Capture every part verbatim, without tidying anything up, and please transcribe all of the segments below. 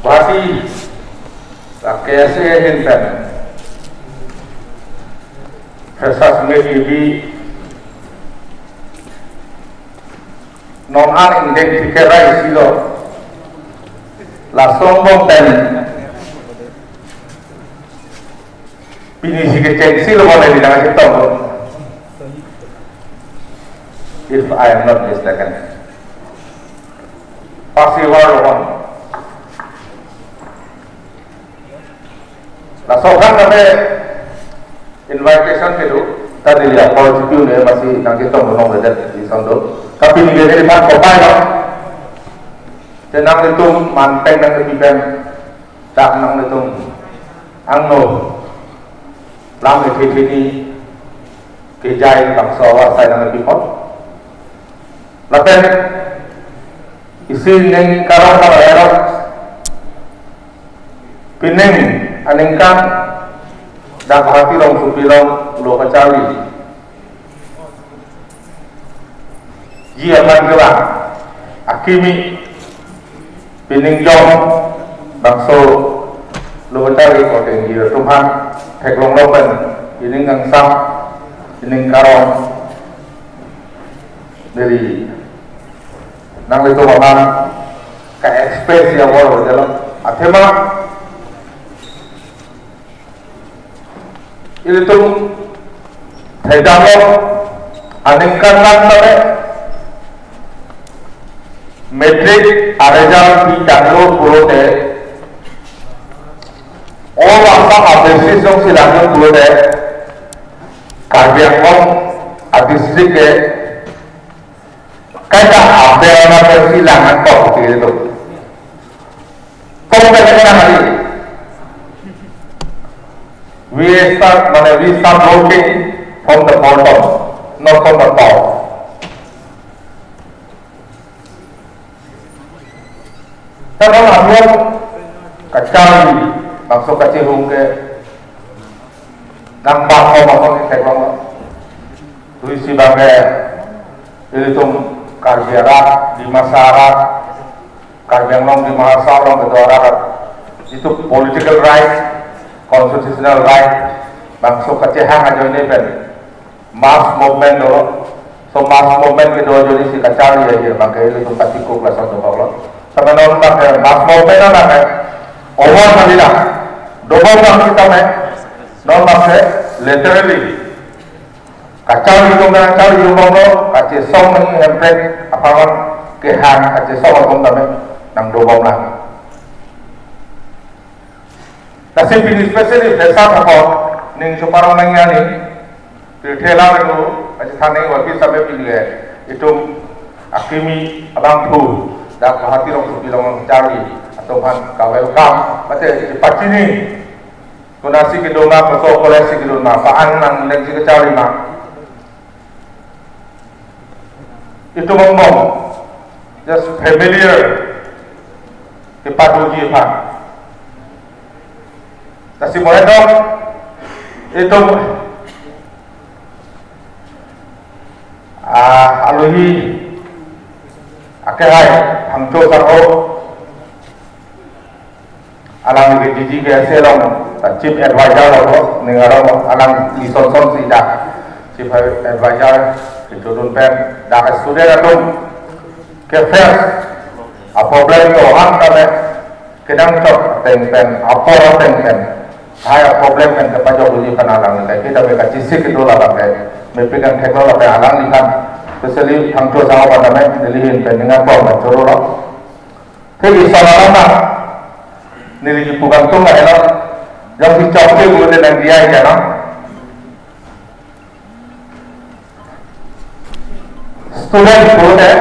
Guwahati la K S A ahin pen freshers meet kebi, non an ingdeng tiket rai silo, lason angbong pen pini si kecheng silo, bole di nang si tong, if I am not mistaken. Pasi war lo. Laso kan kami invitation kedo, tadi lihat kalau C P U ne masih nang ketong nong bedet di sondo. Tapi ni dia di pan kopai lo. Tenang itu manteng nang kepipen, tak nang itu angno lam itu ini kejai bangso awar saya nang kepipot. Lapen isi ning karong kalau erok pining aningkan dak Guwahati rongsopi along lo kacharli. Ji aphan kelang akimi pining jong bangso lo kacharli kote ji atum aphan theklong lo pen pining angsam pining karong deri nanglitum aphan ka-express ya bor dalam athema ilitum thekdamlo aningkan nang tame matric a-result pitanglo pulote, o bangso a-basis jongsi langlo pulote, Karbi Anglong a-district ke kaita aber na pensi lang nangkok ti itu. Kok pensi lang hari. We start, mane, we start working from the bottom, not from the top. Karena abuat kacharli bangso kachihung ke nang bangso bangso ke theklong. Tuisi bangke ilitum Karbi arat, Dimasa arat, Karbi Anglong, Dima Hasao along kedo arat, itu political right, constitutional right, bangso kachehang ajoine pen mass movement dolo. So mass movement kedo ajoine si kacharli ajoine bangke ilitum katikuk lason dokok lo. Sampai non bangke mass movement na bangke over kali la. Dobom bang sitame non bangke literally kacharli dong, kacharli dong lo, kachesong nang hemprek aphan kehang kachesong atum tame nang dobom lang. Lasi pini specially freshers aphan ning choparong nang yani, pirthe lang itu, aji thane wa pi sampai pini ke, itum akimi abangphu dak Guwahati rongsopi along charli atum aphan ka-welcome, mate pachini, konatsi kedo ma, koso college si kedo ma, pa-an nang neng si kacharli ma. Itum angbong just familiar kepadoji aphan. Lasi mo-et dok itum, ah, alohi akehai Phangcho Sangho, alang ke G G K S A along, ta chief advisor lo, ning arong alang ison son si dak chief advisor, itu dun pen dak student atum ke-face a-problem to han tame kedang chok ateng pen, apor ateng pen, hai a-problem pen kepajok uji aphan alang ke kita be kachesik itu la bangke mepik an theklo la pen alangliphan, especially Phangcho Sangho aphan tame neli ahin pen ning apor ma choro lo. Thik ison alam na, neli kipu kangtung lahelo, jongsi chokche pulote nang diya aja no. Student pulote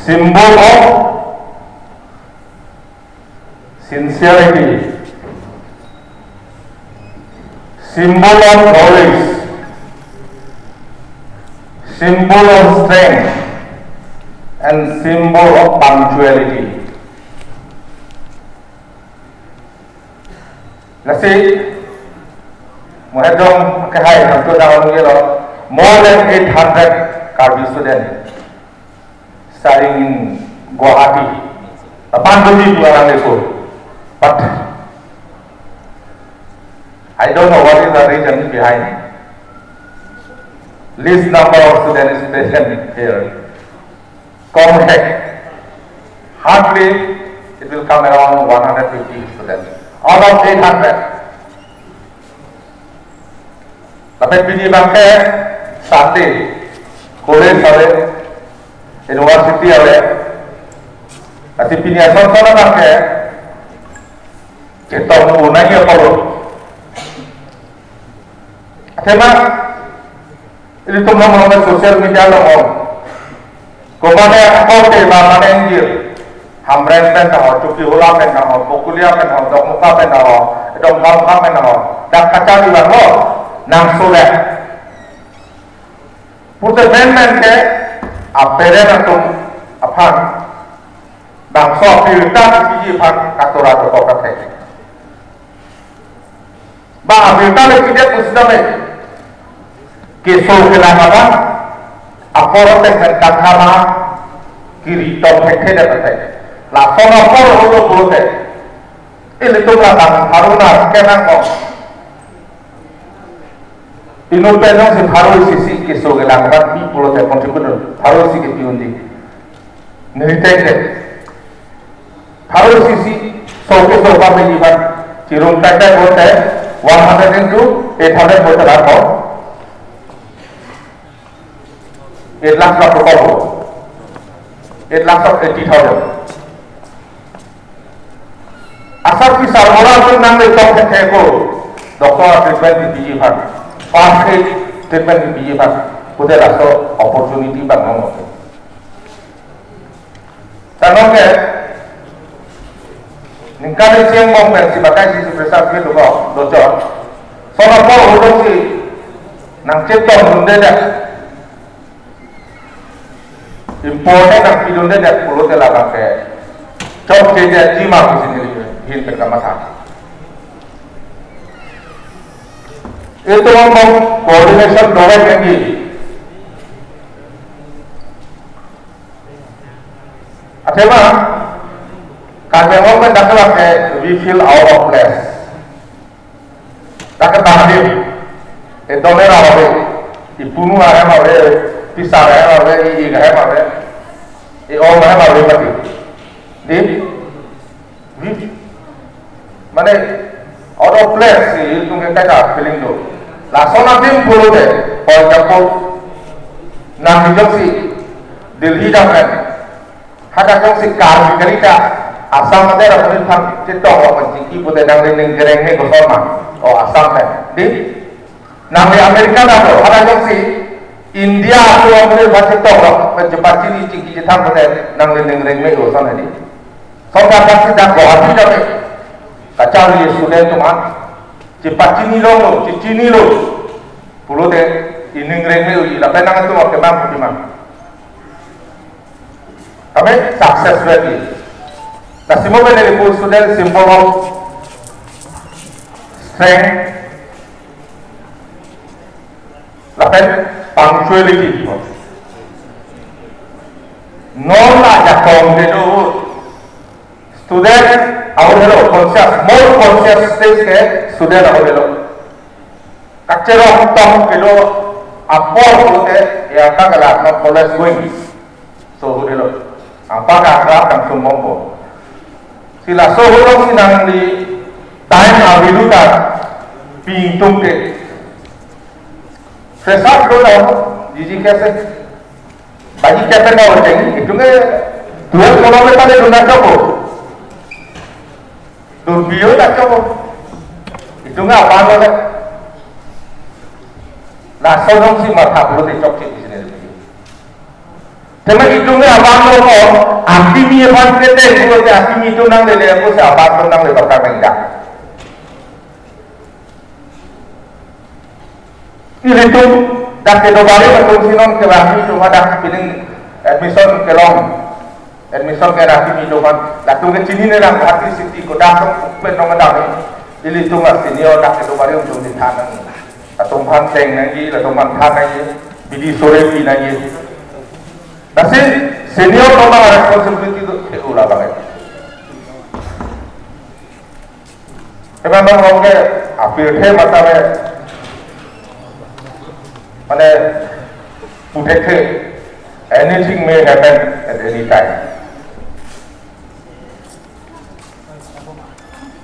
symbol of sincerity, symbol of knowledge, symbol of strength, and symbol of punctuality. Lasi, mo-et dong akehai Phangcho Sangho along lo, More than eight hundred Karbi student studying in Guwahati. Lapen Guwahati bukan Aleppo. But I don't know what is the reason behind least number of students present here. Kom hai. Hardly it will come around one hundred fifty students out of eight hundred. Lapen pini abangke Sunday, college ave, university ave. Lasi pini ason ason abangke chetong unai apot lo. Athema ilitum along social media along, komane akorte ba mane ingjir, Hamren pen ho, Chokihola pen ho, Bokolia pen ho, Dokmoka pen ho, Dongkamukam pen ho, dak kacharli abang lo, nang sudah. Pute men men ke, aparent atum aphan, bangso apirta kepiji aphan katora dokok athe. Ba apirta le kidet pusitame, keso kelang abang, apor tek men kathama, kiri tong thek thek athe. Lason apor ulo pulote, ilitum labang pharo na kenang ko. Inut pen jongsi pharo isi si keso kelang abang pi pulote contribute pharo isi kepi un-e. Nelitum ke pharo isi si so keso ba meli abang chirum tai tai pulote one hundred into eight hundred pulote lang ko. Eight lakhs of total. Eight lakhs of eighty thousand. Asar kesar ora tu nang le tong thek thek ko. Doctor treatment kepiji aphan, first aid treatment kepiji aphan, pute laso opportunity abang nong. Tanong ke, ningkan isi angbong pensi batai si si pressure ke do ko, do cho. Lason apor ulo si nang chetong dunde dak. Important nang pidunde dak pulote labang ke chokche jima pusi nelihin pen kamatha. Itum angbong coordination dovek lagi. Athema, Karbi Anglong pen dak labang ke we feel out of place. Dak ke tangdim, e dome ra ave, e punu ahem ave, pisar ahem ave, e ik ahem ave, e ong ahem ave mati. Di, we, mane, out of place, ilitum ke kaita feeling do. Lason adim pulote, for example, nang jongsi Delhi dam kan, hadak jongsi Karbi kali ta, Assam ante ra puni thang chetong lo pen chingki pute nang le ning kereng me koson ma. O Assam pen. Di? Nang le America dam lo, hadak jongsi India atum lo puni thang chetong lo pen chepachini chingki chethang pute nang le ning reng me koson di. Songkar dak si dak Guwahati dam me. Kacharli student atum an. Chepachini long lo, chechinilo. Pulote ining reng me uji, lapen nangtum ke bang ke bang. Kami success rate. Lasi mo pen neli pu student symbol of strength lapen punctuality. Non la jakong de do student ahut helo conscious, more conscious stage ke student ahut helo. Kacherong tong kedo apor pulote ya ka kala no college going. So ahut helo. Apa ka akrab kang sumbong ko. Si laso ahut along si nangli time available ta ping tum ke. Fresher do na, G G K se. Baji kepen na orteng, itum ke dua kilometer le dun na choko. Dun biyo na choko. Itum ke abang lo le. Laso along si matha pulote chokche isi neli. Tema itum ke abang lo ko, akimi aphan kete pulote akimi atum nang lele pusi abang atum nang le bakar nang dak. Ilitum dak kedo barim atum si non ke bang itum hadak pining admission kelong, admission ke dak itum kan, latum ke chinine lang hati siti ko dak tong pen nong dak. Ilitum a senior dak kedo barim atum di than nang. Latum aphan cheng nangji, latum aphan than nangji, bidi sore pi nangji. Lasi senior atum responsibility do ke ula bang. Emang nong nong ke apirthe mata me, mane, puthekthe, anything may happen at any time.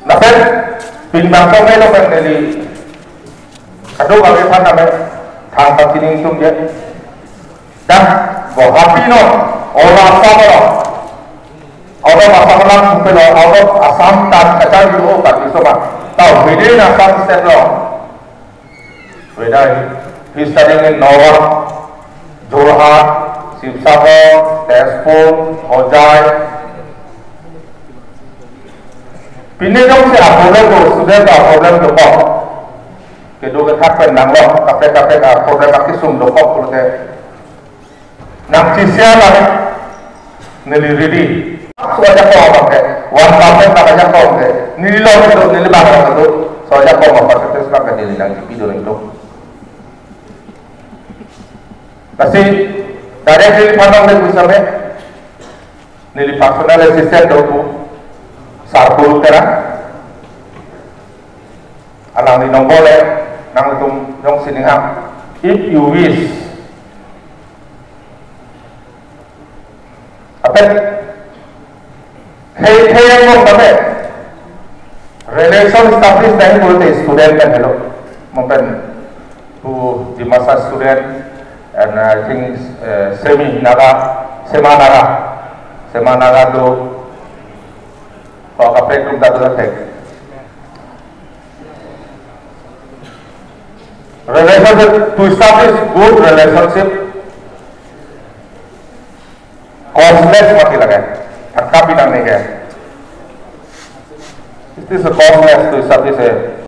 Lapen pinbang kong elo kan neli kadokave aphan name thangta chining tum je. Dak Guwahati no, all Assam no, out of Assam lang sumpelo, out of Assam tan kachar yo kan iso ma. Tau within Assam state lo. Whether he is studying in Nagaon, Jorhat, Sibsagar, Tezpur, Hojai. Pine jongsi a-problem do, student a-problem do kok. Kedo kethak pen nanglo, kaprek kaprek a-problem akesung do kok pulote. Nangchisia nang neli ready. So ajakong abang ke, one percent nang ajakong ke, neli lo itu, neli bang lo itu. So ajakong apa percentage nang ke neli nangchipi do nangtum. Lasi, direct neli phan nang neli pusame, neli personal assistant do pu, Sarpul Terang. Alangli number le, nangtum jongsi ning ham. If you wish. Apet, hey, hey, yang ngom tabe. Relation establish tangji pulote student kan helo. Mungkin to Dimasa student and I think uh, semi Naga, Sema Naga, Sema Naga to, to kaprek atum ta do thek. Relationship, to establish good relationship, costless mati lage. Thangta pi nangne ke. It is a costless to establish a